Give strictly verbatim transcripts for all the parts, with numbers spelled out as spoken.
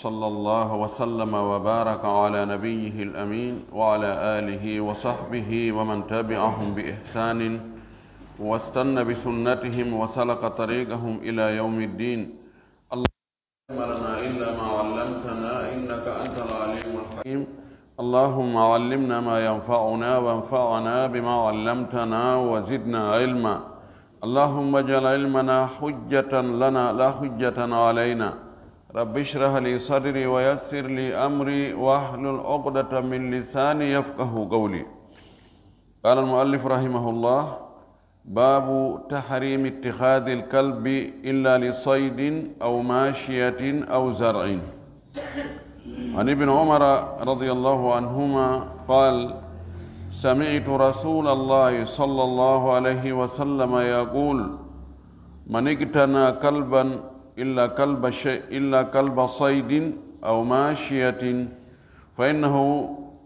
صلى الله وسلم وبارك على نبيه الأمين وعلى آله وصحبه ومن تبعهم بإحسان واستن بسنتهم وسلك طريقهم إلى يوم الدين. اللهم لا علم لنا إلا ما علمتنا إنك أنت العليم الحكيم. اللهم علمنا ما ينفعنا وانفعنا بما علمتنا وزدنا علما. اللهم اجعل علمنا حجة لنا لا حجة علينا. رب اشرح لي صدري ويسر لي أمري واحلل عقدة من لساني يفقه قولي. قال المؤلف رحمه الله: باب تحريم اتخاذ الكلب إلا لصيد أو ماشية أو زرع. عن ابن عمر رضي الله عنهما قال: سمعت رسول الله صلى الله عليه وسلم يقول: من اقتنى كلبا إلا كلب شيء، إلا كلب صيد أو ماشية، فإنه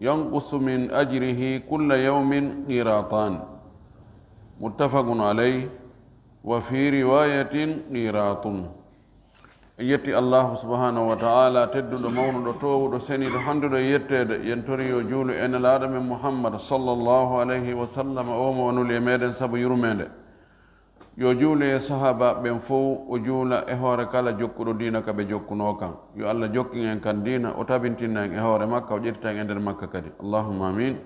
ينقص من أجره كل يوم قيراطان. متفق عليه، وفي رواية قيراط. En yetti Allaahu subhaanahu wa ta'aalaa, tedduɗo, mawnuɗo, toowuɗo, seniiɗo, handuɗo e yetteede. Yen tori yo juulu e Nelaaɗo men Muhammad sallallahu alayhi wa sallam, o mo o nuli e meɗen sabu yurmeende. Yo juulu e sahaabaaɓe ɓen fow, o juula e hoore kala jokkuɗo diina ka ɓe jokkunoo kan. Yo Alla jokkin en kan diina, o tabintinna en e hoore makka, o ƴettita en e nder makka kadi. Allahumma amiin.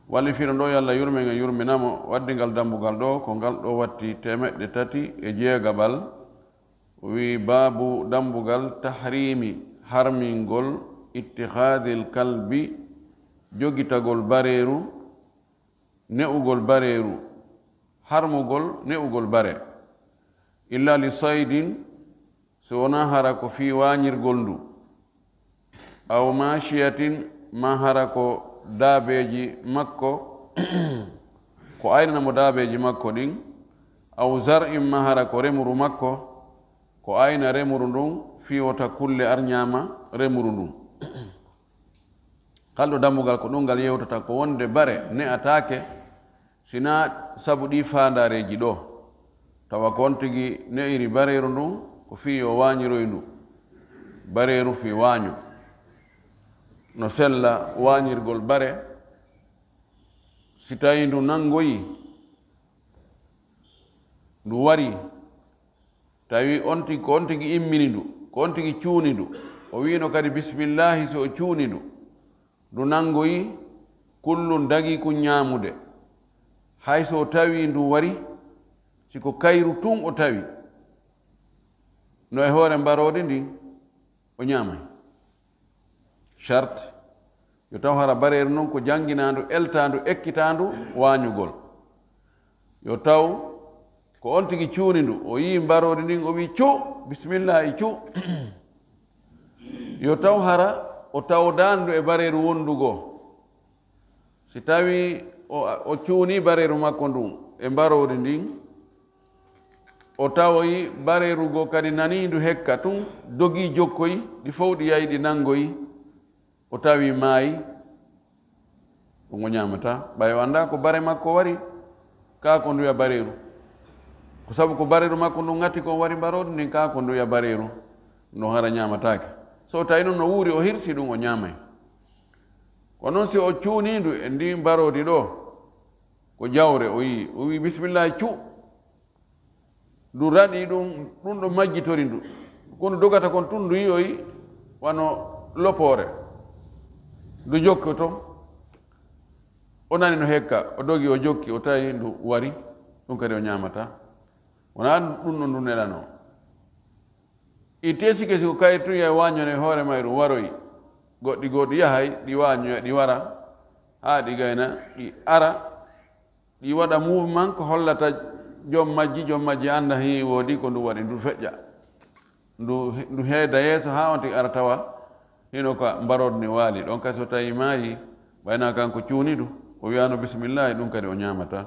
Wallifiro ɗo, yo Alla yurmen e yurmina mo, waddi ngal dambugal ɗo, ko ngal ɗo watti teemeɗɗe tati e jeegaɓal. O wi'i: baabu, dambugal, tahrimi, harmingol, ittikhadil kalbi, jogitagol bareeru, ne'ugol bareeru, harmugol ne'ugol bare, illa li saydin, si wonaa hara ko fii waañirgol ndu, aw maashiyatin, maa hara ko daabeeji makko, ko aynana mo daabeeji makko ɗin, aw zar'in, maa hara ko remuru makko, ko ayna remuru ndun fii wota kulle ar ñaama remuru ndun. Kalɗo dambugal ko ɗun ngal yewtata, ko wonde bare ne'ataake, si naa sabu ɗii faandaareeji ɗoo, tawa ko on tigi ne'iri bareeru ndun ko fii yo waañiroy ndu, bareeru fii waaño. No sella waañirgol bare, si tawii ndu nanngoyi, ndu wari, tawi on tigi, ko on tigi immini ndu, ko on tigi cuuni ndu, o wi'ino kadi bismillaahi si o cuuni ndu, ndu nanngoyi, kullun dagii kun ñaamude. Hay so o tawii ndu wari, si ko kayru tun o tawi, no e hoore mbaroodi ndin, o ñaamay. Shart, yo taw hara bareeru ndun ko jannginaandu, eltaandu, ekkitaandu waañugol. Yo taw ko on tigi cuuni ndu, o yi'i mbaroodi ndin, o wi'i: "Cu! Bismillaahi, cu!" Yo taw hara o tawdaandu e bareeru wonndu goo. Si tawii o, o cuunii bareeru makko ndun e mbaroodi ndin, o tawoyi bareeru goo kadi nanii ndu hekka tun, dogii jokkoyi, ɗi fow ɗi yahi ɗi nanngoyi, o tawi maayi, ɗun o ñaamataa. Ɓay o anndaa ko bare makko wari, kaa ko nduya bareeru. Ko sabu ko bareeru makko ndun ŋatti kon wari mbaroodi ndin, kaa ko nduya bareeru, ndun hara ñaamataake. So tawi non no wuuri o hirsi, ɗun o ñaamay. Ko non si o cuunii ndu e ndin mbaroodi ɗoo, ko jawre o yi'i, o wi'i: "Bismillaahi, cu!" Ndu raɗi ɗun, ɗun ɗon majjitori ndu. Ko ndu dogata kon tun, ndu yi'oyi wano lopoore. Ndu jokki ton. O nani no hekka, o dogi, o jokki, o tawi ndu wari. Ɗun kadi o ñaamataa. Wonaa ɗun ɗon ndu nelanoo. I teesike si ko kayri tun yahi waañono e hoore mayru, waroyi. Goɗɗi goo ɗi yahay, ɗi waañoya, ɗi wara, haa ɗi gayna, ɗi ara, ɗi waɗa mouvement ko hollata jom majji, jom majji annda hii woodi ko ndu waɗi, ndu feƴƴa. Ndu, ndu heeda yeeso haa on tigi ara tawa hino ka mbaroodi ndi waali. Ɗon kadi so tawi maayi, ɓay naa kanko cuuni ndu, o wi'aano bismillaahi, ɗun kadi o ñaamataa.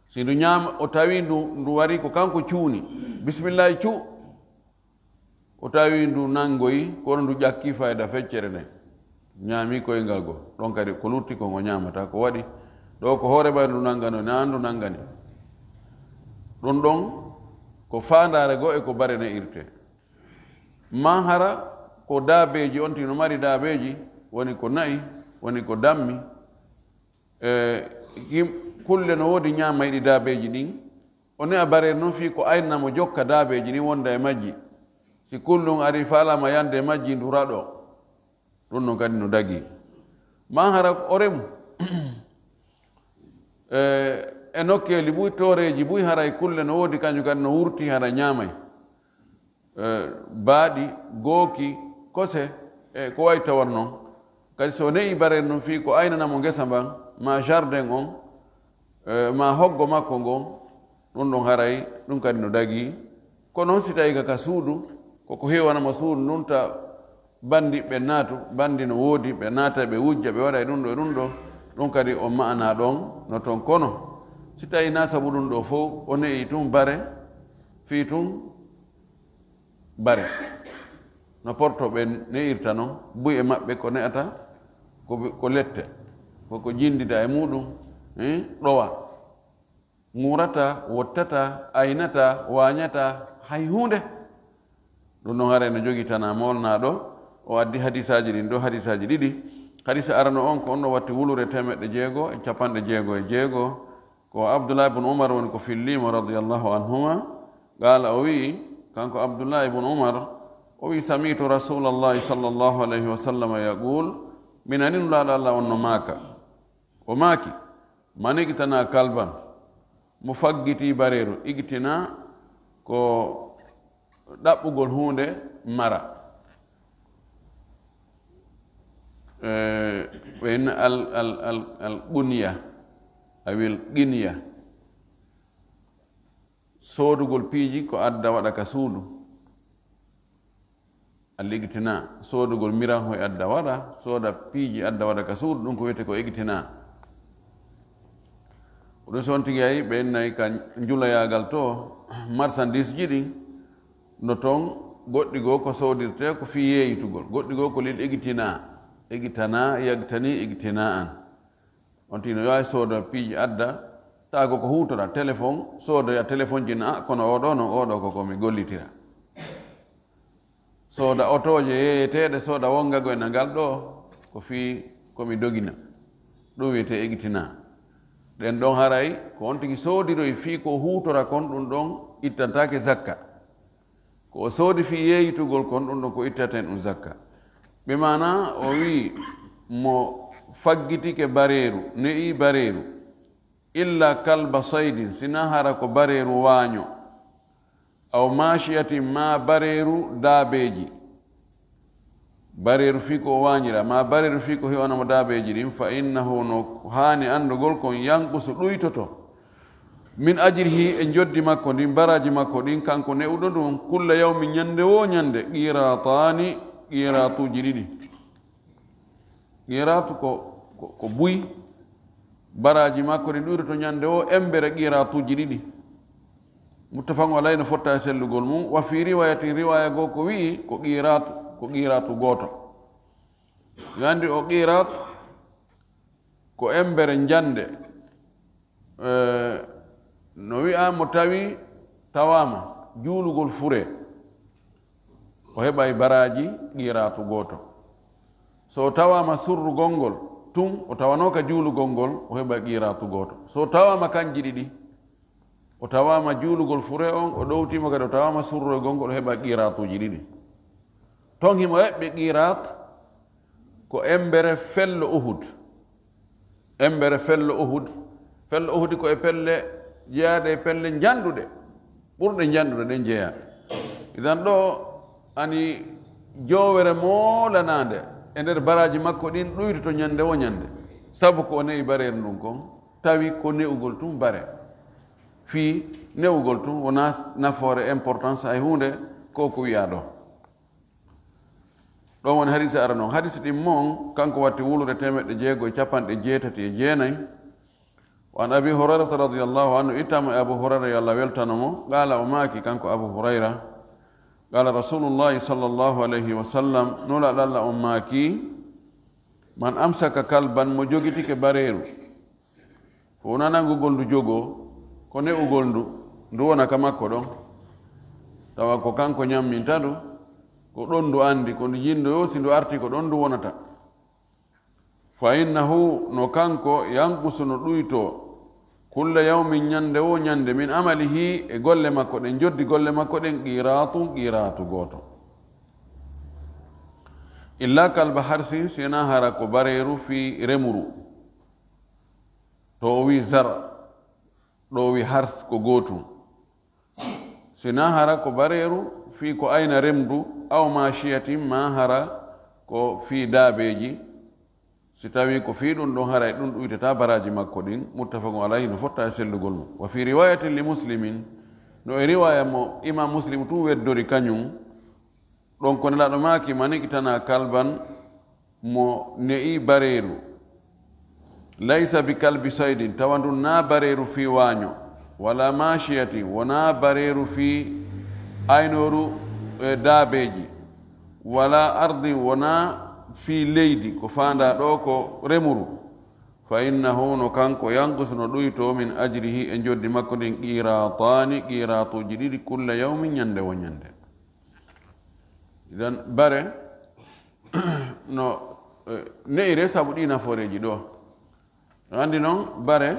Si ndu ñaama, o tawi ndu, ndu wari ko kanko cuuni, bismillaahi, cu! O tawi ndu nanngoyi, kono ndu ƴakkii fayda feccere nden. Ñaami koyngal goo. Ɗon kadi ko lutti kon o ñaamataa. Ko waɗi? Ɗoo ko hoore ɓay ndu nanngano, naa ndu nanngani. Ɗun ɗon ko faandaare goo e ko bare ne'irtee. Maa hara ko daabeeji, on tigi no mari daabeeji, woni ko na'i, woni ko dammi. E, yim-, kulle no woodi ñaamay ɗi daabeeji ɗin. O ne'a bareeru non fii ko aynana mo jokka daabeeji ɗin wonda e majji. Si kullun arii faalaama yande e majji, ndu raɗoo. Ɗun non kadi no dagii. Maa hara o remu. E, e nokkeeli buy, tooreeji buy, haray kulle no woodi, kanjum kadi no wurti, hara ñaamay. E, baaɗi, gooki, kose, e ko wayi tawon non. Kadi si o ne'ii bareeru non fii ko aynana mo ngesa mban, maa jardin on, e, maa hoggo makko ngon, ɗun ɗon haray, ɗun kadi no dagii. Ko non si tawii ka, ka suudu, ko ko heewana mo suudu ndun, ta banndi ɓe naatu, banndi no woodi, ɓe naata, ɓe wujja, ɓe waɗa e ɗun ɗoo, e ɗun ɗoo, ɗun kadi on ma'anaa ɗon no ton. Kono si tawii naa sabu ɗun ɗoo fow, o ne'ii tun bare, fii tun bare. No porto ɓe ne'irta non, buy e maɓɓe ko ne'ata, ko, ko lette, ko, ko jinndida e muuɗun, eh, ɗowa. Ŋuurataa, wottataa, aynataa, waañataa hay huunde. Ɗun non haray no jogitanaa moolnaaɗo, o addi hadiisaaji ɗin ɗoo, hadiisaaji ɗiɗi. Hadiisa arano on ko on no watti wulure teemeɗɗe jeego e capanɗe jeego e jeego. Ko Abdullah ibn Umar woni ko fillii mo, radiyallahu anhuma. Qaala, o wi'i, kanko Abdullah ibn Umar, o wi'i, "Sami'tu Rasulallahi sallallahu alayhi wa sallam yaqul," mi nanii Nulaaɗo Alla on no maaka. O maaki, "Man iqtana kalban," mo faggitii bareeru, iqtina ko ɗaɓɓugol huunde mara. Eh, ɓe inna al, al, al, al qunya, awil qinya. Soodugol piiji ko adda waɗa ka suudu. Al iqtina, soodugol mirahoy adda waɗa, sooda piiji adda waɗa ka suudu, ɗun ko wi'etee ko iqtina. Ko ɗun si on tigi ay, ɓe innay ka njuloyaagal to, marchandise ji ɗin, no ton goɗɗi goo ko soodirtee ko fii yeeyitugol, goɗɗi goo ko lil iqtina, iqtana, yaqtani iqtinaan. On tigi no waawi sooda piiji adda, tawa ko ko huutora, telefon, soodoya telefonji na, kono oo ɗoo non, oo ɗoo ko ko mi gollitira. Sooda otooje yeeyeteeɗe, sooda wongago ena ngal ɗoo, ko fii ko mi dogina. Ɗun wi'etee iqtina. Ɗen ɗon haray ko on tigi soodiroyi fii ko huutora kon, ɗun ɗon ittantaake zakka. Ko o soodi fii yeeyitugol kon, ɗun ɗon ko ittata hen ɗun zakka. Bi maanaa o wi'i mo faggitike bareeru, ne'ii bareeru, illa kalba saydin, sinaa hara ko bareeru waaño, aw maashiyatin, maa bareeru daabeeji, bareeru fii ko o waañira, maa bareeru fii ko hewana mo daabeeji ɗin, fa innahu, no haani anndugol kon, yanqusu, ɗuytoto, min ajrihi, e njoddi makko ndin, baraaji makko ɗin, kanko ne'uɗo ndun, kulla yawmin, ñannde woo ñannde, qiraataani, qiraatuuji ɗiɗi. Qiraatu ko, ko, ko buy, baraaji makko ɗin ɗuyroto ñannde woo embere qiraatuuji ɗiɗi. Muttafaqun alayhi, no fotta e sellugol mun. Wa fii riwaayatin, riwaaya goo ko wi'i ko qiraatu, ko qiraatu gooto. Yo anndi o qiraatu ko embere njande. Eh, no wi'aa mo tawi tawaama juulugol furee, o heɓay baraaji qiraatu gooto. So tawaama surrugol ngol tun, o tawanooka juulugol ngol, o heɓay qiraatu gooto. So tawaama kanji ɗiɗi, o tawaama juulugol furee on, o ɗowtiima kadi o tawaama surrugol ngol, o heɓay qiraatuuji ɗiɗi. Ton himo eɓɓi qiraat ko embere fello Uhud. Embere fello Uhud. Fello Uhud ko e pelle jeyaaɗe e pelle njanɗuɗe. Ɓurɗe njanɗuɗe ɗen jeyaa. Idan ɗoo ani joowere moolanaande e nder baraaji makko ɗin ɗuytoto ñande woo ñande. Sabu ko o ne'i bareeru ndun kon, tawi ko ne'ugol tun bare. Fii ne'ugol tun wonaa nafoore, importance, hay huunde ko ko wi'aa ɗoo. Ɗon woni hadiisi arano on. Hadiisi ɗimmo on, kanko watti wulure teemeɗɗe jeego e capanɗe jeetati e jeenay. Wa an Abi Hurayrata radiyallahu anhu, ittaama e Abu Hurayra, yo Allah weltano mo, qaala, o maaki, kanko Abu Hurayra, qaala Rasuulullaahi sallallaahu alayhi wa sallam, Nulaaɗo Allah on maaki, man amsaka kalban, mo jogitike bareeru, ko wonaa nangugol ndu jogoo, ko ne'ugol ndu, ndu wona ka makko ɗon. Tawa ko kanko ñamminta ndu, Ko ɗon ndu anndi, ko ndu jinndoyoo, si ndu artii ko ɗon ndu wonata. Fa innahu, no kanko, yanqusu, no ɗuytoo, kulla yawmin, ñannde woo ñannde, min amalihi, e golle makko ɗen, njoddi golle makko ɗen, qiraatun, qiraatu gooto. Illa kalba harsin, si wonaa hara ko bareeru fii remuru. To o wi'i zar, ɗo o wi'i hars ko gootum. Si wonaa hara ko bareeru fii ko ayna remru, aw maashiyatin, maa hara ko fii daabeeji, si tawii ko fii ɗun ɗon, haray ɗun ɗuytataa baraaji makko ɗin, muttafaqun alayhi, no fotta e sellugol mun. Wa fii riwaayatin li Muslimin, no e riwaaya mo Imaam Muslim tun weddori kañun, ɗon ko Nelaaɗo maaki, man iqtana kalban, mo ne'i bareeru, laysa bi kalbi saydin, tawa ndun naa bareeru fii waaño, wala maashiyatin, wonaa bareeru fii aynooru e daabeeji, wala ardin, wonaa fii leydi, ko faandaa ɗoo ko remuru, fa innahu, no kanko, yanqusu, no ɗuytoo, min ajrihi, e njoddi makko ndin, qiraataani, qiraatuuji ɗiɗi, kulla yawmin, ñannde woo ñannde. Idan, bare, no, eh, ne'ire sabu ɗii nafooreeji ɗoo. No anndi non, bare,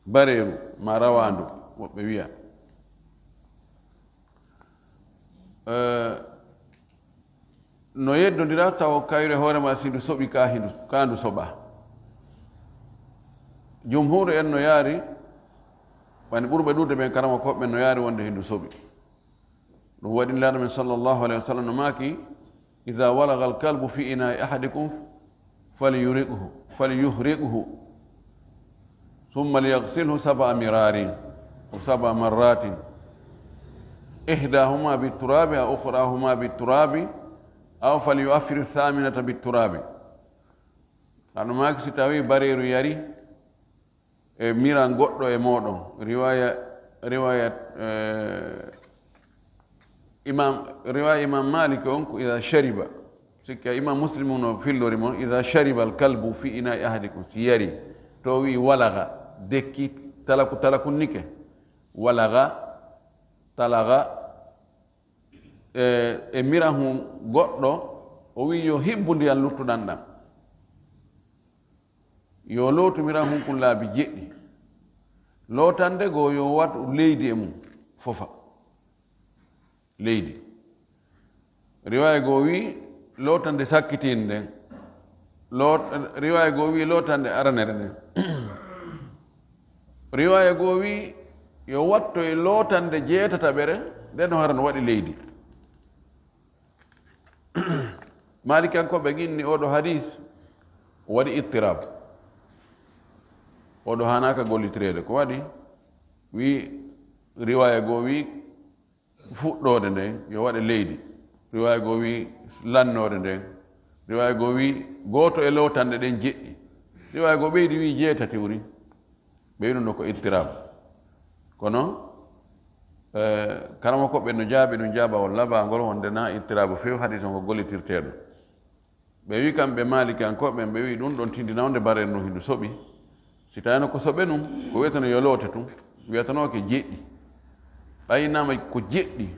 bareeru, maa rawaandu, woɓɓe wi'a. Eh, no yeddondira tawa kayru e hoore maa si ndu soɓi ka hindu, ka ndu soɓa. Jumhuuru en no yaari, wani ɓurɓe ɗuuɗde ɓen karamokooɓe ɓen no yaari wonde hindu soɓi. Ɗum waɗi Nelaaɗo men sallallahu alayhi wa sallam no maaki, "Idaa walaga al-kalbu fi inaa'i ahadikum falyuriqhu, falyuhriqhu, thumma liyaghsilhu sab'a miraarin, aw sab'a marratin, ihdaahumaa bit-turaabi aw ukhraahumaa bit-turaabi, aw falyu'affir ath-thaaminata bit-turaabi." Nelaaɗo maaki, si tawii bareeru yari, e miran goɗɗo e mooɗon. Riwaya, riwaya, eh, imam, riwaya Imam Malik on ko "Idaa shariba." Sikka Imam Muslim no fillori mon, "Idaa shariba al-kalbu fi inaa'i ahadikum." Si yari, to wi'i walaga, dekki, talaku, talakunnike. Walaga, talaga, e, e mirahun goɗɗo, o wi'i yo hibbu ndiyan luttuɗan ɗan. Yo lootu mirahun kun laabi jeɗɗi. Lootande goo yo waɗu leydi e mun, fofa. Leydi. Riwaaya goo wi'i lootande sakkitiinde nden. Loot-, riwaaya goo wi'i lootande aranere nden. Riwaaya goo wi'i yo wattoy lootande jeetataɓere, nden no hara no waɗi leydi. Maalikiyankooɓe ɓen inni oo ɗoo hadiis o waɗi ittirab. Oo ɗoo haanaaka gollitireede. Ko waɗi? Wi'i, riwaaya goo wi'i fuɗɗoode nden yo waɗe leydi. Riwaaya goo wi'i lannoode nden. Riwaaya goo wi'i gooto e lootanɗe ɗen jeɗɗi. Riwaaya goo ɓeydi wi'i jeetati wuri. Ɓe wi'i ɗum ɗoo ko ittirab. Kono, eh, karamokooɓe no jaabi ɗum jaabawol labaangol wonde naa ittirab few, hadiis on ko gollitirteeɗo. Ɓe wi'i kamɓe Maalikiyankooɓe ɓen, ɓe wi'i ɗum ɗon tindinaa wonde bareeru ndun hindu soɓi. Si tawino ko soɓe nun, ko wi'eteno yo loote tun, wi'atanooke jeɗɗi. Ɓay innama ko jeɗɗi,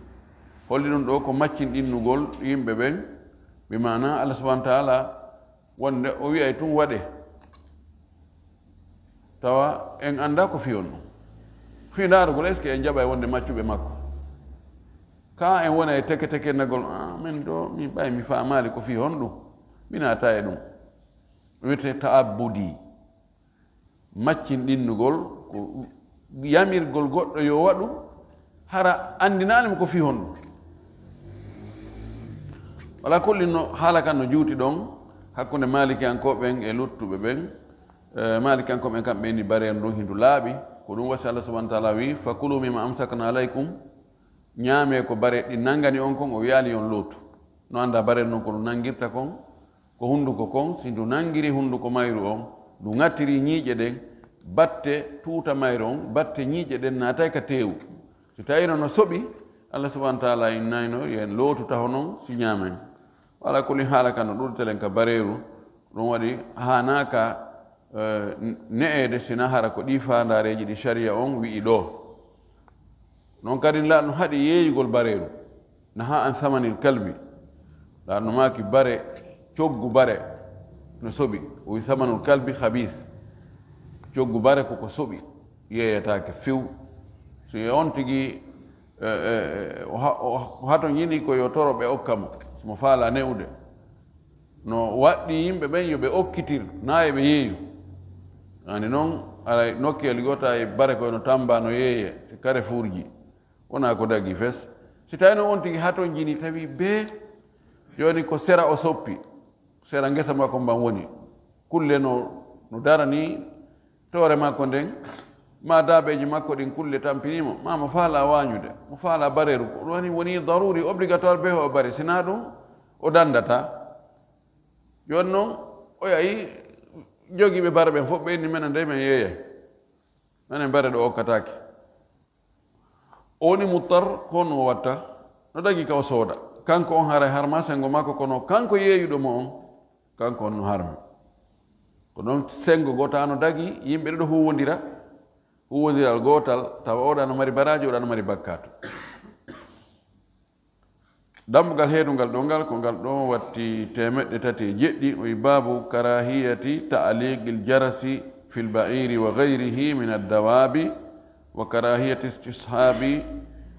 holli ɗum ɗoo ko maccinɗinnugol yimɓe ɓen, bi maanaa Allah subhaanahu wa ta'aalaa wonde o wi'ay tun waɗee. Tawa en anndaa ko fii on ɗum. Fii ndaarugol, est-ce que en jaɓay wonde maccuɓe makko? Kaa en wona e teke teke nagol, "Ah, min ɗoo, min ɓay mi faamaali ko fii honɗum." Mi naata e ɗum. Wi'etee ta'abbudi. Maccinɗinnugol ko yamirgol goɗɗo yo waɗu, hara anndinaali mo ko fii honɗum. Alaa kulli no, haala kan no juuti ɗon hakkunde Maalikiyankooɓe ɓen e luttuɓe ɓen. Eh, Maalikiyankooɓe ɓen kamɓe inni bareeru ndun hindu laaɓi. Ko ɗum wasi Allah subhaanahu wa ta'aalaa wi'i, "Fakulu mimma amsakna alaykum." Ñaamee ko bareeɗi ɗin nangani on kon, o wi'aali on lootu. No anndaa bareeru ndun ko ndu nangirta kon, ko hunnduko kon, si ndu nangiri hunnduko mayru on, ndu ŋattirii ñiiƴe ɗen, batte tuuta mayru on, batte ñiiƴe ɗen naatay ka teewu. Si tawiino no soɓi, Allah subhaanahu wa ta'aalaa innayno yo en lootu taho non, si ñaamen. Alaa kulli haala kan no ɗuurtelen ka bareeru, ɗum waɗi haanaaka, eh, ne'eede si na hara ko ɗii faandaareeji ɗi sariya on wi'i ɗoo. Non kadi la no haɗi yeeyugol bareeru. Naha an samanil kalbi. Laarno maaki bare, coggu bare no soɓi. O wi samanul kalbi khabith. Coggu bare ko ko soɓi. Yeeyataake few. So e on tigi, eh, eh, o ha-, o ha-, o hatonjini ko yo toro ɓe okka mo. So mo faala ne'ude. No waɗɗi yimɓe ɓen yo ɓe okkitir, naa yo ɓe yeeyu. Ani non, aray nokkeli gota e bare ko no tamba no yeeye, e karefuurji. Wonaa ko dagi fes. Si tawi no on tigi hatonjini tawi bee, jooni ko sera o soppi, sera ngesa makko mban woni. Kulle no, no darani toore makko nden, maa daabeeji makko ɗin kulle tampinii mo, maa mo faalaa waañude, mo faalaa bareeru. Ko ɗum woni, woni daruri, obligatoire bee o bare, sinaa ɗum o dandataa. Jooni non, o yahi jogiiɓe bare ɓen fof, ɓe inni, "Menen dey, men yeeyay. Menen bare ɗo okkataake." O woni muttar, ko honno o watta? No dagi ka o sooda. Kanko on haray harma sengo makko, kono kanko yeeyuɗo mo on, kanko on no harmi. Ko non sengo gota no dagi, yimɓe ɗiɗo huwondira, huwondiral gootal, tawa oɗa no mari baraaji, oɗa no mari bakkaatu. Dambugal heedungal ɗo ngal, ko ngal ɗo watti teemeɗɗe tati e jeɗɗi, o wi, "Baabu karahiyati ta'liqil jarasi fil ba'iri wa ghayrihi min ad-dawabi wa karahiyati istishhabi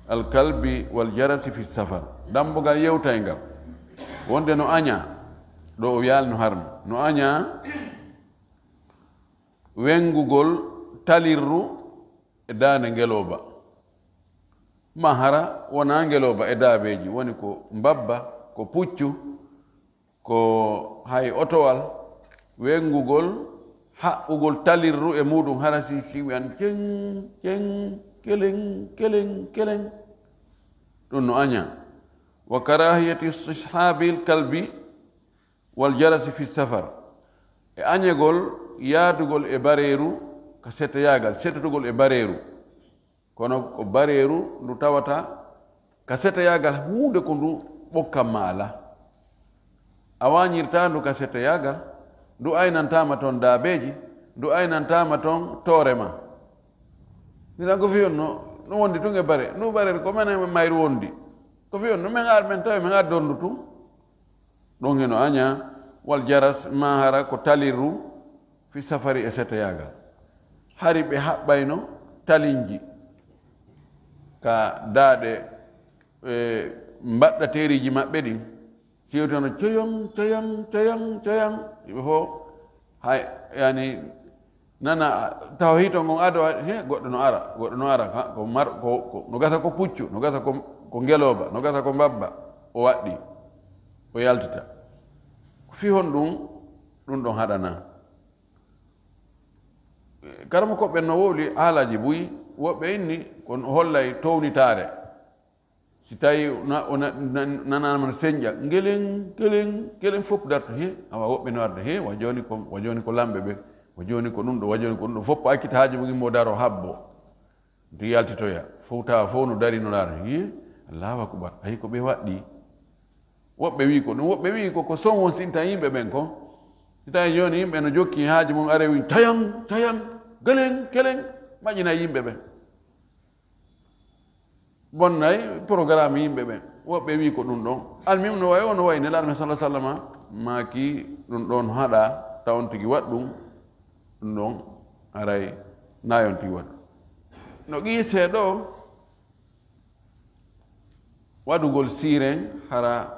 al-kalbi wal jarasi fi safar." Dambugal yewtayngal. Wonde no añaa, ɗo o wiyaali no harmi. No añaa wengugol talirru e daande ngelooba. Ma hara wonaa ngelooba e daabeeji, woni ko mbabba, ko puccu, ko hay otowal, wengugol, haɓɓugol talirru e muuɗum, hara si, si wiyan ceŋ, ceŋ, keleŋ, keleŋ, keleŋ. Ɗum no añaa. Wa karahiyati istishhabil kalbi wal jarasi fi safar. E añegol yaadugol e bareeru ka seteyaagal, setotugol e bareeru. Kono ko bareeru ndu tawata ka seteyaagal huunde ko ndu ɓokkamma alaa. A waañirtaa ndu ka seteyaagal, ndu aynantaama ton daabeeji, ndu aynantaama ton toore ma. Minan ko fiyon no, no wondi tun e bare. Ndu bareeru ko menen mayru wondi. Ko fiyon no men ar-, men tawi men addondu tun. Ɗon hino añaa, wal jaras, maa hara ko talirru, fi safari e seteyaagal. Hari ɓe haɓɓayno talinji ka daaɗe, e, mbaɗɗateeriiji maɓɓe ɗin. Si yewtano coyon, coyon, coyon, coyon, yimɓe fof, hay, yani, nana, tawa hito ngon ado, he, goɗɗo no ara, goɗɗo no ara, ha, ko mar-, ko, ko, no gasa ko puccu, no gasa ko, ko ngelooba, no gasa ko mbabba, o waɗɗi, o yaltita. Ko fii honɗun ɗun ɗon haɗanaa? Karamokooɓe ɓen no wowli haalaaji buy, woɓɓe inni ko hollay townitaare. Si tawi na-, o na-, na-, nanaama no senƴa, ngelen, kelen, kelen, fof darto, he, awa, woɓɓe no arde, he, wa jooni ko, wa jooni ko lamɓe ɓen, wa jooni ko ɗum ɗo, wa jooni ko ɗum ɗo, fof accita haaju mum, immo daro habbo, nde yaltitoya, fof tawa fof no dari no laara, he, Allahu akbar, ayi ko ɓe waɗɗi. Woɓɓe wi'i ko ɗum, woɓɓe wi'i ko, ko son won sinta yimɓe ɓen ko. Si tawi jooni yimɓe no jokki haaju mum, are wi'i, tayan, tayan, gelen, kelen, maƴina yimɓe ɓen. Bonnay programme yimɓe ɓen. Woɓɓe wi'i ko ɗum ɗon. Almuhim no wayi, o no wayi Nelaaɗo men sallallahu alaihi wasallam maaki ɗum ɗon haɗa, taw on tigi waɗ ɗum, ɗum ɗon haray na on tigi waɗ. No qiisee ɗo, waɗugol siiren hara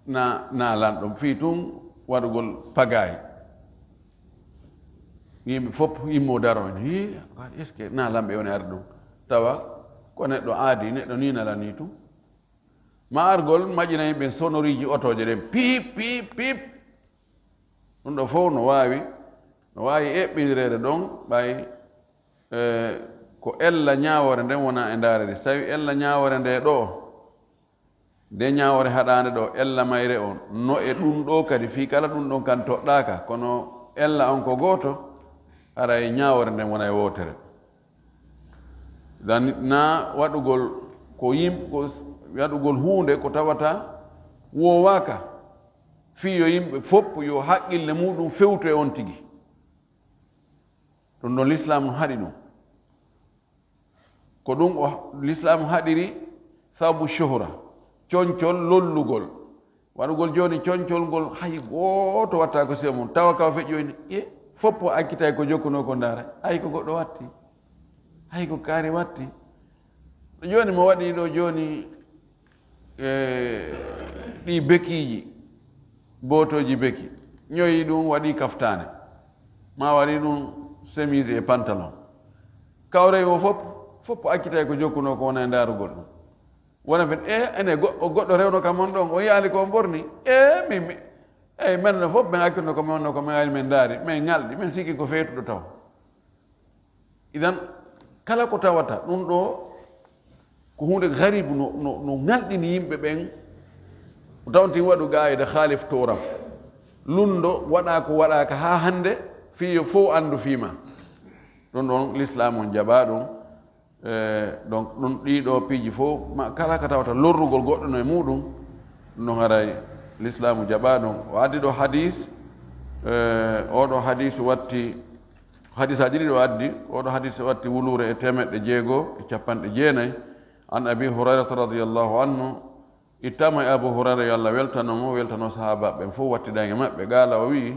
na, na lanɗo. Fii tun waɗugol pagaay. Yimɓe fof immo daro en. Hii, est-ce que na lamɓe on e arde ɗum? Tawa ko neɗɗo aadi, neɗɗo ni nalanii tun. Ma argol maƴina yimɓe sonoriiji otooje ɗen. Piip, piip, piip. Ɗum ɗo fof no waawi, no waawi eɓɓinireede ɗon ɓay, eh, ko ella ñaawoore nden wona e ndaarede. Si tawi ella ñaawoore nde ɗo, nde ñaawoore haɗaande ɗo, ella mayre on, no e ɗum ɗo kadi, fii kala ɗum ɗon kan toɗɗaaka, kono ella on ko gooto, haray ñaawoore nden wona e wootere. Dan na waɗugol ko yim-, ko s-, waɗugol huunde ko tawata woowaaka, fii yo yimɓe fof yo haqqille muɗum fewtu e on tigi. Ɗum ɗon Lislaam no haɗi ɗum. Ko ɗum o, Lislaam haɗiri sababu shuhra. Concol lollugol. Waɗugol jooni concol ngol, hay gooto wattaako sifa mun. Tawa ka o feƴƴoyni, e, foppo accitay ko jokkunoo ko ndaara. Hay ko goɗɗo watti. Hay ko kaari watti. Jooni mo waɗi ɗo jooni, e, ɗi bekiiji, bootooji beki. Ɲoyi ɗum waɗi kaftaane. Ma waɗi ɗum chemise e pantalon. Kawrey o fop, foppo accitay ko jokkunoo ko wona e ndaarugol ɗum. Wona fen, e, ene go-, o goɗɗo rewno kam on ɗon, o yi'aali ko on ɓorni. E, min, mi, ey, men no fof, men accitno ko men wonno, ko men ari men ndaari, men ŋalɗi, men sikki ko feetuɗo taw. Idan, kala ko tawata, ɗum ɗo, ko huunde garibu no, no, no ŋalɗini yimɓe ɓen, o tawnti waɗu qaayida khaalif tu'raf. Lunndo waɗa ko waɗaaka haa hannde, fii yo fof anndu fii ma. Ɗum ɗon, Lislaam on jaɓaa ɗum. Eh, donc, ɗum ɗii ɗoo piiji fof, ma, kala ka tawata lorrugol goɗɗo no e muuɗum, ɗum ɗon haray Lislaamu jaɓaa ɗum. O addi ɗoo hadis, eh, oo ɗoo hadis watti, hadisaaji ɗiɗi o addi, oo ɗoo hadis watti wuluure e teemeɗɗe jeego e cappanɗe jeenayi. An Abi Hurayrata radiyallahu anhu, ittama e Abu Hurayra, yo Allah weltano mo, weltano sahaabaaɓe ɓen fof, wattiɗan e maɓɓe. Qaala, o wi'i,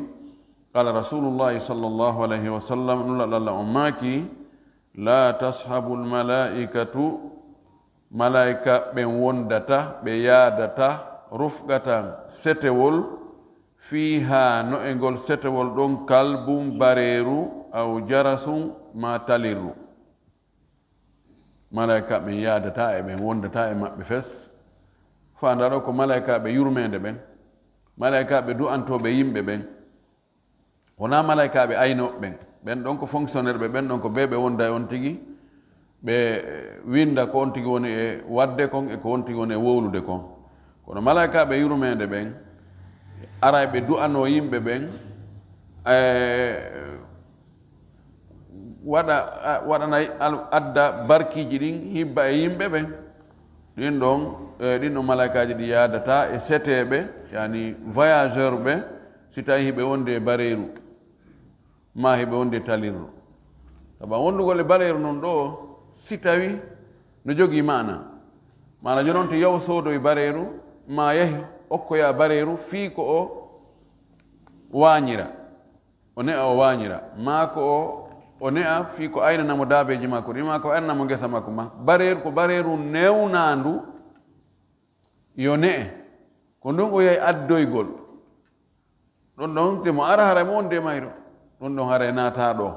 qaala Rasuulullaahi sallallaahu alayhi wa sallam, Nulaaɗo Allah on maaki, "Laa tashabul malaa'ikatu, malaa'ika ɓen wondata, ɓe yaadata, rufqatan, setewol, fiihaa, no e ngol setewol ɗon, kalbun, bareeru, aw jarasun, maa talirru." Malaa'ika ɓen yaadata e ɓen, wondata e maɓɓe fes. Faandaa ɗoo ko malaa'ikaaɓe yurmeende ɓen, malaa'ikaaɓe du'antooɓe yimɓe ɓen. Wonaa malaa'ikaaɓe aynooɓe ɓen. Ɓen ɗon ko fonctionnaire ɓe, ɓen ɗon ko ɓe ɓe wonda e on tigi, ɓe, eh, winnda ko on tigi woni e waɗde kon e ko on tigi woni e wowlude kon. Kono malaa'ikaaɓe yurmeende ɓen, aray ɓe du'anoo yimɓe ɓen, eh, waɗa, a, waɗanay al-, adda barkiiji ɗin hibba e yimɓe ɓen. Ɗin ɗon, eh, ɗin ɗon malaa'ikaaji ɗi yaadata e seteeɓe, yani voyageur ɓe, si tawi hiɓe wondi e bareeru, maa hiɓe wondi e talirru. Saba wondugol e bareeru non ɗoo, si tawi no jogii maana. Maana jonon to yaw soodoy bareeru, maa yahi okkoya bareeru fii ko o waañira. O ne'a o waañira. Maa ko o, o ne'a fii ko aynana mo daabeeji makko ɗin, maa ko aynana mo ngesa makko, maa bareeru, ko bareeru newnaandu yo ne'e. Ko ndun o yahi addoygol. Ɗun ɗon, si mo ara haray mo wondi e mayru. Ɗun ɗon haray naataa ɗoo.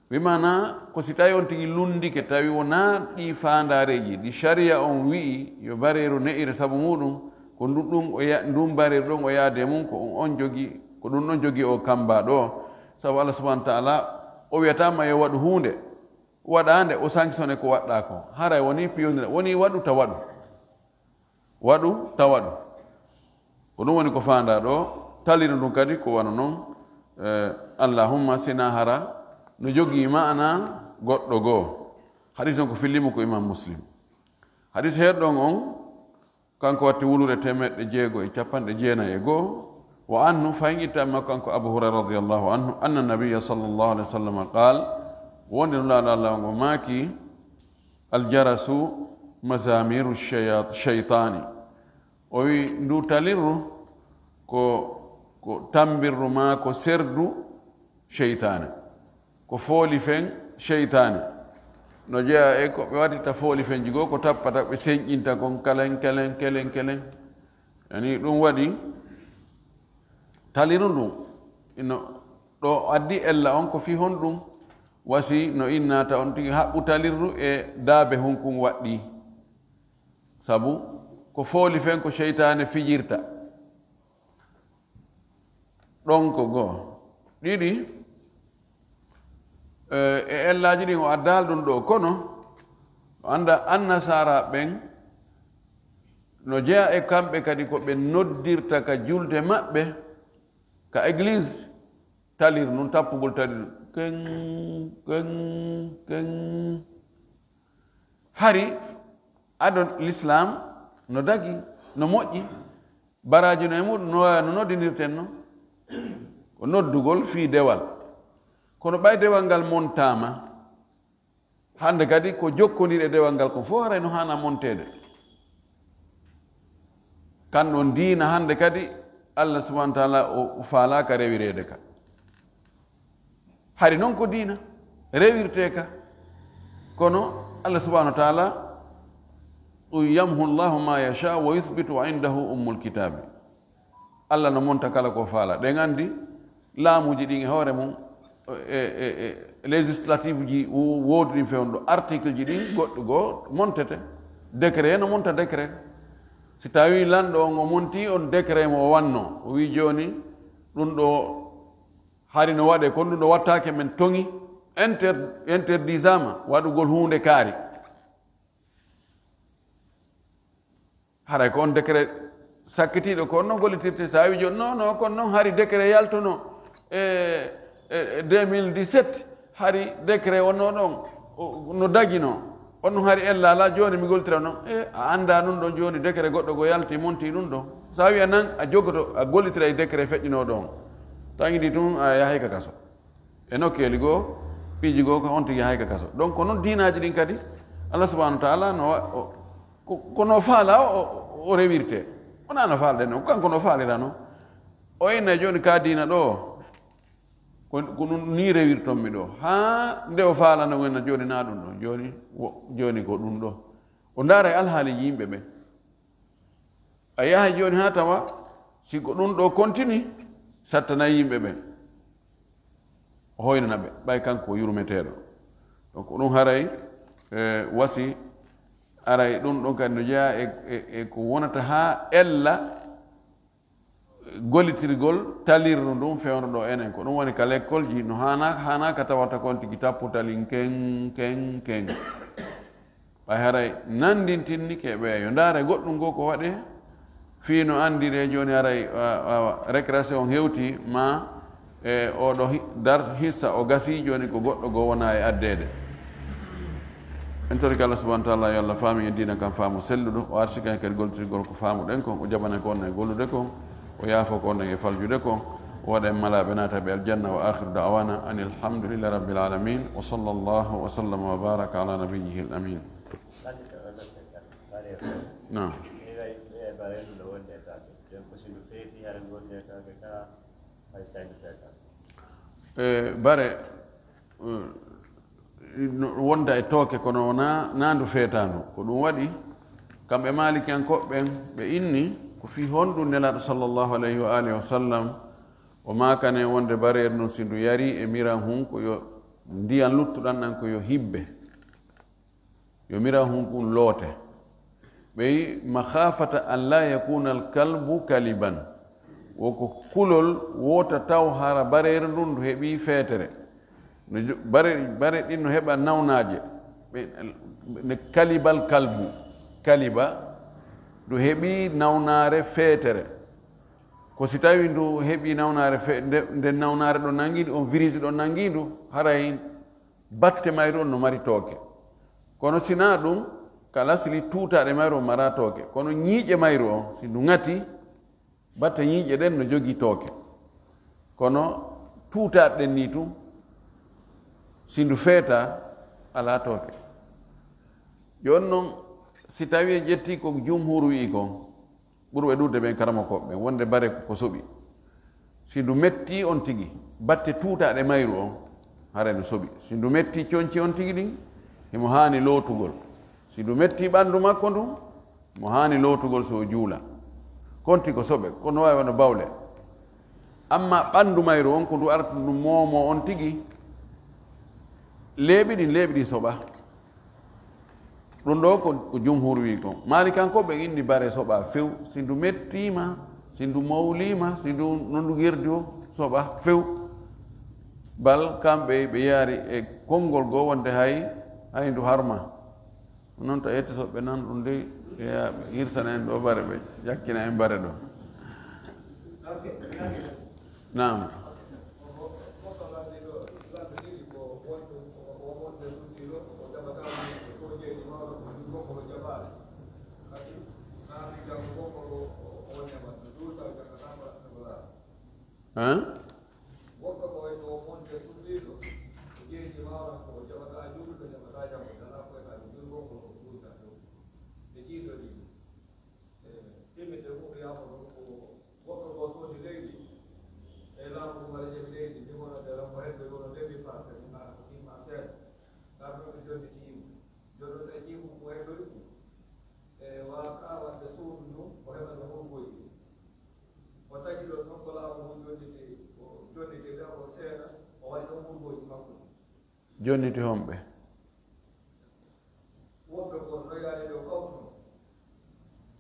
Bi maanaa, ko si tawi on tigi lunndike, tawi wonaa ɗii faandaareeji, ɗi sariya on wi'i yo bareeru ne'ire sabu muuɗum, ko ndu-, ɗum o ya-, ndun bareeru ɗon o yaade e mun, ko on, on jogi, ko ɗun ɗon jogi o kamba ɗoo. Sabu Allah subhanahu wa ta'ala, o wi'ataa ma yo waɗu huunde, waɗaande, o sanctionné ko waɗɗaa kon. Haray wonii piyondira, wonii waɗu ta waɗu. Waɗu, ta waɗu. Ko ɗum woni ko faandaa ɗoo, taliri ndun kadi ko wano non, eh, allahumma sinaa hara no jogii maana goɗɗo goo. Hadis on ko filliimo ko Imam Muslim. Hadis heerɗo on, kanko watti wuluure teemeɗɗe jeego e cappanɗe jeenayi e go'o. Wa anhu, fayin itta e makko kanko Abu Hurayra radiyallahu anhu, anna nabiyya sallallahu alayhi wa sallam qaal, wonde Nulaaɗo Allah on o maaki, Aljarasu mazamiru shaya-, shaytaani. O wi, ndu talirru ko, ko tambirru maa ko serdu sheytaane. Ko fooli fen sheytaane. No jeyaa e ko ɓe waɗirta fooli fenji goo, ko tappata, ɓe senƴinta kon kalen, kelen, kelen, kelen. Yani ɗum waɗi talirru ndun. Ino ɗo addi ella on ko fii honɗum? Wasi no innata on tigi haɓɓu talirru e daabe hunkun waɗɗii. Sabu ko fooli fen ko seytaane fijirta. Ɗon ko goo. Ɗiɗi, eh, e ellaaji ɗin o addaali ɗum ɗoo, kono o annda annasaara ɓen no jeyaa e kamɓe kadi ko ɓe noddirta ka julde maɓɓe, ka église, talir nun tappugol talir, ken, ken, ken. Hari ado l'islam no dagi, no moƴƴi, baraaji no e muɗum, no, no noddinirten non. Ko noddugol fii dewal. Kono ɓay dewal ngal montaama, hannde kadi ko jokkondir e dewal ngal kon fof haray no haana monteede. Kan ɗon diina hannde kadi, Allah subhanahu wa ta'ala o, o faalaaka rewireede ka. Hari non ko diina rewirtee ka. Kono Allah subhanahu wa ta'ala, "Yamhu Allahu ma yasha wa yuthbitu wa indahu ummul kitabi." Allah no monta kala ko faala. Ɗen anndi laamuuji ɗin e hoore mum, e, e, e législative ji wo-, woodi ɗin fewndo, article ji ɗin goɗɗo goo montete. Décret no monta décret. Si tawi lanɗo on o monti on décret mo o wanno, o wi jooni ɗum ɗo hari no waɗe, kono ɗum ɗo wattaake men toŋi, inter-, interdisama waɗugol huunde kaari. Haray ko on décret sakkitiiɗo, ko on non gollitirte. Sa wi jooni, non, non, kono non hari décret yaltono e, e, e deux mille dix-sept, hari décret wonno ɗon, o, no dagino. On non hari ella alaa, jooni mi gollitira non. E, a anndaa ɗum ɗon jooni, décret goɗɗo go yalti, monti ɗum ɗon. Sa wi a nan, a jogoto, a gollitira e décret feƴƴinooɗo on. Tawi ndi tun, a yahay ka kaso. E nokkeeli goo, piiji goo, ko on tigi yahay ka kaso. Donc, ko non diinaaji ɗin kadi, Allah subhanahu wa ta'ala no wa-, o, ko, ko no faala o, o, o rewirte. Wonaa no faalɗen non, kanko no faalira non. O inna jooni ka diina ɗo, ko, ko ɗum ni rewirton mi ɗo. Haa nde o faalano men jooni na ɗum ɗo. Jooni, wo-, jooni ko ɗum ɗo. O ndaara e alhaali yimɓe ɓen. A yahay jooni haa tawa, si ko ɗum ɗo kontini, sattanay yimɓe ɓen. O hoynana ɓe, ɓay kanko o yurmeteeɗo. Donc, ɗum haray, e, wasi, aray ɗum ɗon kadi no jeyaa e, e, e ko wonata haa ella gollitirgol talirru ndun fewndo ɗo enen. Ko ɗum woni ka lekkolji, no haana-, haanaaka tawata kon tigi tapputalin ken, ken, ken. Ɓay haray nanndintinni ke ɓeya. Yo ndaare goɗɗum goo ko waɗee fii no anndiree jooni haray, a, a, récréation hewtii ma e oo ɗoo hi-, dar hissa o gasii jooni ko goɗɗo goo wonaa e addeede. En torike Allah subhanahu wa ta'ala yo Allah faamin en diina kan faamu selluɗo, o arsika en kadi gollitirgol ko faamuɗen kon, o jaɓana en ko wonno e gollude kon. O yaafo ko onon e faljude kon, o waɗa en malaaɓe naata ɓe aljanna. Wa akhiru da'wana anil hamdulillahi rabbil alamin. Wa sallallahu wa sallama wa baraka ala nabiyyihil amin. Naam. E, bare, eh, no wonda e tooke, kono wonaa, naa ndu feetaandu. Ko ɗum waɗi, kamɓe Maalikiyankooɓe ɓen, ɓe inni ko fii honɗum Nelaaɗo sallallahu alayhi wa alihi wa sallam o maakani wonde bareeri ndun, si ndu yarii e miran hun, ko yo ndiyan luttuɗan ɗan, ko yo hibbe. Yo miran hun kun loote. Ɓe wi'i, "Makhafata an la yakuna al-kalbu kaliban." Wo ko kulol wota taw hara bareeri ndun ndu heɓi feetere. No jo-, bare, bare ɗin no heɓa nawnaaje. Ɓe, ne kalibal kalbu. Kaliba, ndu heɓi nawnaare feetere. Ko si tawi ndu heɓi nawnaare fe-, nde, nde nawnaare ɗon nangi ndu, on virus ɗon nangi ndu, haray batte mayru on no mari tooke. Kono si naa ɗum, ka lasli tuutaaɗe mayru on maraa tooke. Kono ñiiƴe mayru on, si ndu ŋati, batte ñiiƴe ɗen no jogii tooke. Kono tuutaaɗe ɗen nii tun, si ndu feetaa, alaa tooke. Jooni non, si tawii en ƴettii ko jumhuur wi'i kon, ɓurɓe ɗuuɗude ɓen karamokooɓe ɓen, wonde bare ko soɓi. Si ndu mettii on tigi, batte tuutaaɗe mayru on, haray no soɓi. Si ndu mettii conci on tigi ɗin, himo haani lootugol. Si ndu mettii ɓanndu makko ndun, mo haani lootugol si o juula. Kon tigi ko soɓe, kono no waawi wano bawle. Amma ɓanndu mayru on, ko ndu arata ndu moomoo on tigi, leeɓi ɗin, leeɓi ɗin soɓa. Ɗum ɗoo ko, ko jumhur wi'i kon. Maalikankooɓe inni bare soɓa few, si ndu mettiima, si ndu mawliima, si ndu, no ndu gerdi o, soɓa few. Bal kamɓe ɓe yaari e konngol goo wonde hay, hay ndu harma. Non ta ƴetti soɓe nan ɗum dey, ya ɓe hirsana en ɗoo bare, ɓe ƴakkina en bare ɗoo. Naam. Hein? Jonniti honɓe? Woɓɓe ko noyraade ɗo kawtuno.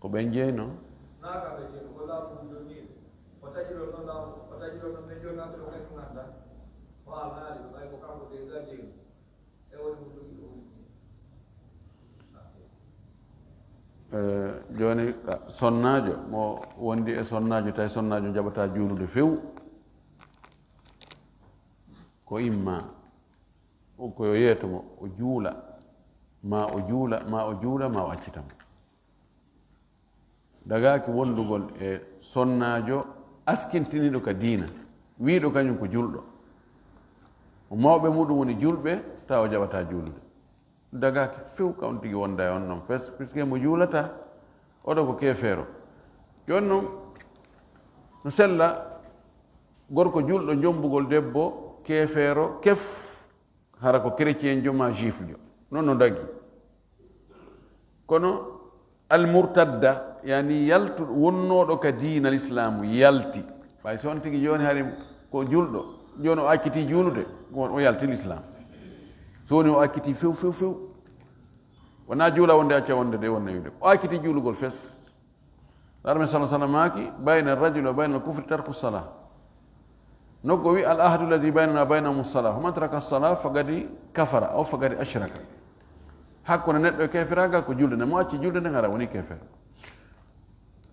Ko ɓen jeyno? Naa kamɓe jeyno, ko laamu ngun jonnii ɓe. O taƴiroo non laamu, o taƴiroo non ɓe jonnaade ɗo kañum anndaa. O alnaali ɓe, ɓay ko kanko déjà jeyno. E woni mo jogii ɗo woni. Eh, jooni, ah, sonnaajo mo wondi e sonnaajo, tawi sonnaajo jaɓataa juulude few, ko imma o, ko yo yeeto mo, o juula, ma o juula, ma o juula, ma o accita mo. Dagaaki wondugol e sonnaajo askintiniiɗo ka diina, wi'uɗo kañum ko julɗo. Mo mawɓe muɗum woni julɓe, tawa o jaɓataa juulude. Dagaaki few ka on tigi wonda e on ɗon fes, puisque mo juulataa, oɗo ko keefeero. Jooni non, no sella gorko julɗo jombugol debbo keefeero kef, hara ko chrétienjo maa juifjo. Non no dagi. Kono almurtadda, yani yaltu-, wonnooɗo ka diina Lislaamu, yalti. Ɓay so on tigi jooni hari ko julɗo, jooni o accitii juulude, o, o yalti Lislaam. So woni o accitii few, few, few. Wonaa juula wonde acca wonde de wonna wi'ude. O accitii juulugol fes. Laara men sallallahu alaihi wasallam maaki, "Bayna rajuli wa bayna al-kufri tarku salah." Nokku o wi, "Al ahdu allazi baynana wa baynahum salah. Faman taraka salah faqad kafara aw faqad ashraka." Hakkunde neɗɗo e keferaagal ko julde nden. Mo acci julde nden hara woni kefer.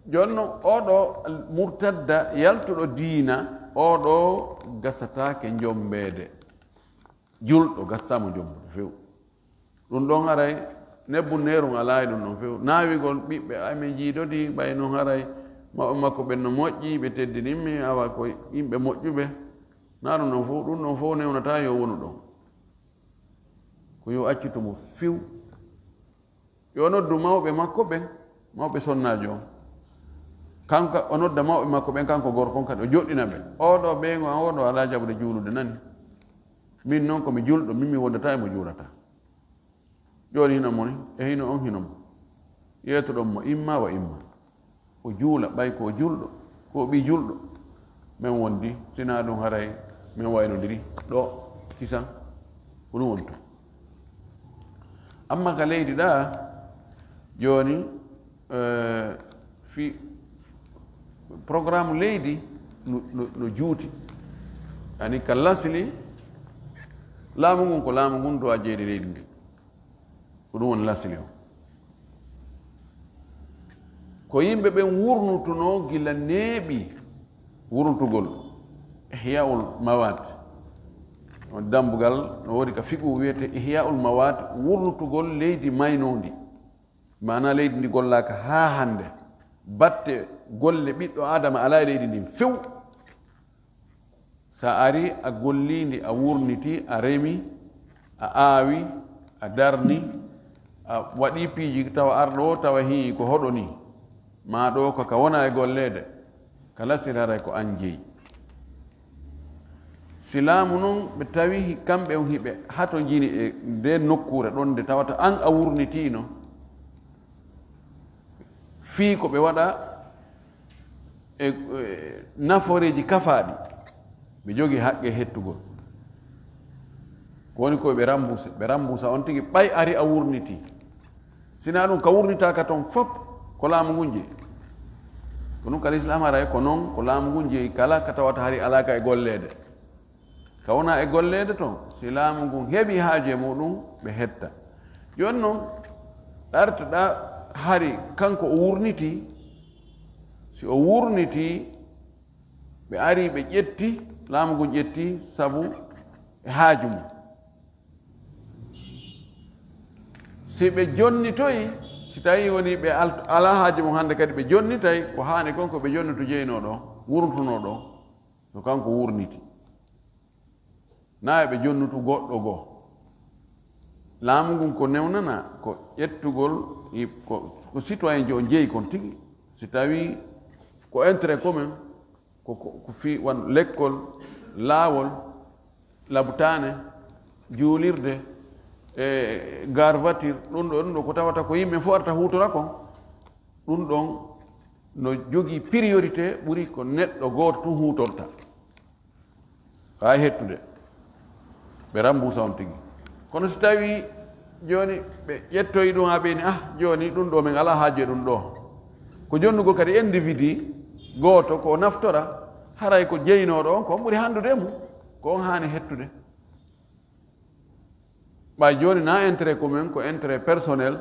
Jooni non, oɗo murtadda yaltuɗo diina, oɗo gasataake jombeede. Julɗo gasataa mo jombude few. Ɗum ɗon haray nebbun neerun alaa e ɗum ɗon few. Naawigol ɓiɓɓe, ay, min jiidodii, ɓay non haray mawɓe makko ɓen no moƴƴi, ɓe teddinimmi, awa ko yimɓe moƴƴuɓe. Naa ɗum ɗon fow, ɗum ɗon fow newnataa yo wonu ɗon. Ko yo accitu mo few. Yo noddu mawɓe makko ɓen, mawɓe sonnaajo on. Kanko, o nodda mawɓe makko ɓen, kanko gorko on kadi, o joɗɗina ɓe. Oo ɗoo ɓeyngo an, oo ɗoo alaa jaɓude juulude, nani? Min non ko mi julɗo, min mi wondataa e mo juulataa. Jooni hino mo ni, e hino on hino mo. Yeetoɗon mo imma wa imma. O juula, ɓay ko o julɗo, ko o ɓii julɗo. Men wondi, sinaa ɗum haray men waynodiri ɗoo kisan, ko ɗum woni ton. Amma ka leydi ɗaa, jooni, eh, fi programme leydi no, no, no juuti. Yani ka lasli, laamu ngun ko laamu ngun duwaa jeyde leydi ndi. Ko ɗum woni lasli on. Ko yimɓe ɓen wurnutunoo gila neeɓi wurnutugol. Ihya'ul Mawat. On dambugal no woodi ka fiqhu wiyete Ihya'ul Mawat, wurnutugol leydi maynoondi. Maanaa leydi ndi gollaaka haa hannde. Batte golle ɓiɗɗo Aadama alaa e leydi ndin few. So a arii, a gollii ndi, a wurnitii, a remi, a aawi, a darni, a waɗii piiji tawa arɗo o, tawa hii ko hoɗo nii. Maa ɗoo ko ka wonaa e golleede, ka lasiri haray ko an jeyi. Si laamu non ɓe tawi hi-, kamɓe on hiɓe hatonjini e ndee nokkuure ɗon nde tawata an a wurnitiino, fii ko ɓe waɗa e, e nafooreeji kafaaɗi, ɓe jogii haqqe hettugol. Ko woni ko ɓe rambuusa, ɓe rambuusa on tigi, ɓay ari a wurnitii. Sinaa ɗum, ka wurnitaaka ton fop, ko laamu ngun jeyi. Ko ɗum ka Lislaam haray ko non, ko laamu ngun jeyi kala ka tawata hari alaaka e golleede. Ka wonaa e golleede ton, si laamu ngun heɓii haaju e muɗum, ɓe hetta. Jooni non, ɗartoɗaa hari kanko o wurnitii, si o wurnitii, ɓe arii ɓe ƴetti, laamu ngun ƴetti sabu e haaju mum. Si ɓe jonnitoyi, si tawii woni ɓe al-, alaa haaju mum hannde kadi ɓe jonnitay, ko haani kon ko ɓe jonnitu jeynoo ɗon, wurnutunoo ɗon, so kanko wurniti. Naa e ɓe jonnutu goɗɗo goo. Laamu ngun ko newnana, ko ƴettugol, i-, ko, ko citoyen jo jeyi kon tigi. Si tawii ko intérêt commun, ko, ko, ko fii wano lekkol, laawol, labutaane, juulirde, e gare voiture, ɗum ɗo, ɗum ɗo ko tawata ko yimɓe fof arata huutora kon. Ɗum ɗon no jogii priorité ɓuri ko neɗɗo gooto tun huutorta. Haa e hettude, ɓe rambuusa on tigi. Kono si tawii jooni ɓe ƴettoyi ɗum haa ɓe ni, ah, jooni ɗum ɗoo men alaa haaju e ɗum ɗoo. Ko jonnugol kadi individu gooto ko o naftora, haray ko jeynooɗo on ko on ɓuri hanndude e mum, ko on haani hettude. Ɓay jooni na intérêt commun, ko intérêt personnel,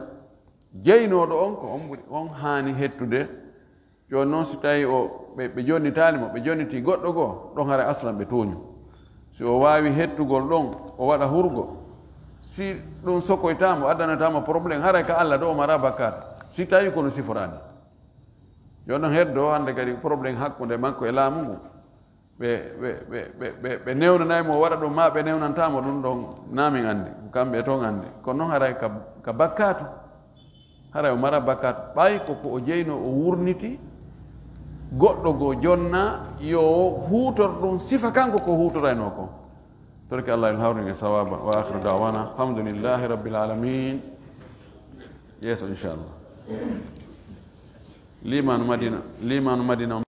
jeynooɗo on ko on ɓuri, on haani hettude. Jooni non si tawii o, ɓe, ɓe jonnitaali mo, ɓe jonnitii goɗɗo goo, ɗon haray aslan ɓe tooñu. Si o waawi hettugol ɗon, o waɗa hurgo, si ɗum sokoytaa mo, addanataa mo problème, haray ka Alla ɗoo o maraa bakkaatu. Si tawii ko no siforaani. Jooni non heddo hannde kadi problème hakkunde makko e laamu ngu. Ɓe, ɓe, ɓe, ɓe, ɓe, ɓe newnanay mo o waɗa ɗum, maa ɓe newnantaa mo ɗum ɗon, naa min anndi. Kamɓe e ton anndi. Kono non haray ka, ka bakkaatu. Haray o mara bakkaatu. Ɓay ko ko o jeynoo o wurniti, goɗɗo goo jonnaa, yo o huutor ɗum sifa kanko ko huutoraynoo kon. Torki Allah en hawrin e sawaaba. Wa akhiru da'wana, alhamdulillahi rabbil alamin. Yeeso, inchallah. Liimaanu Madina, liimaanu Madina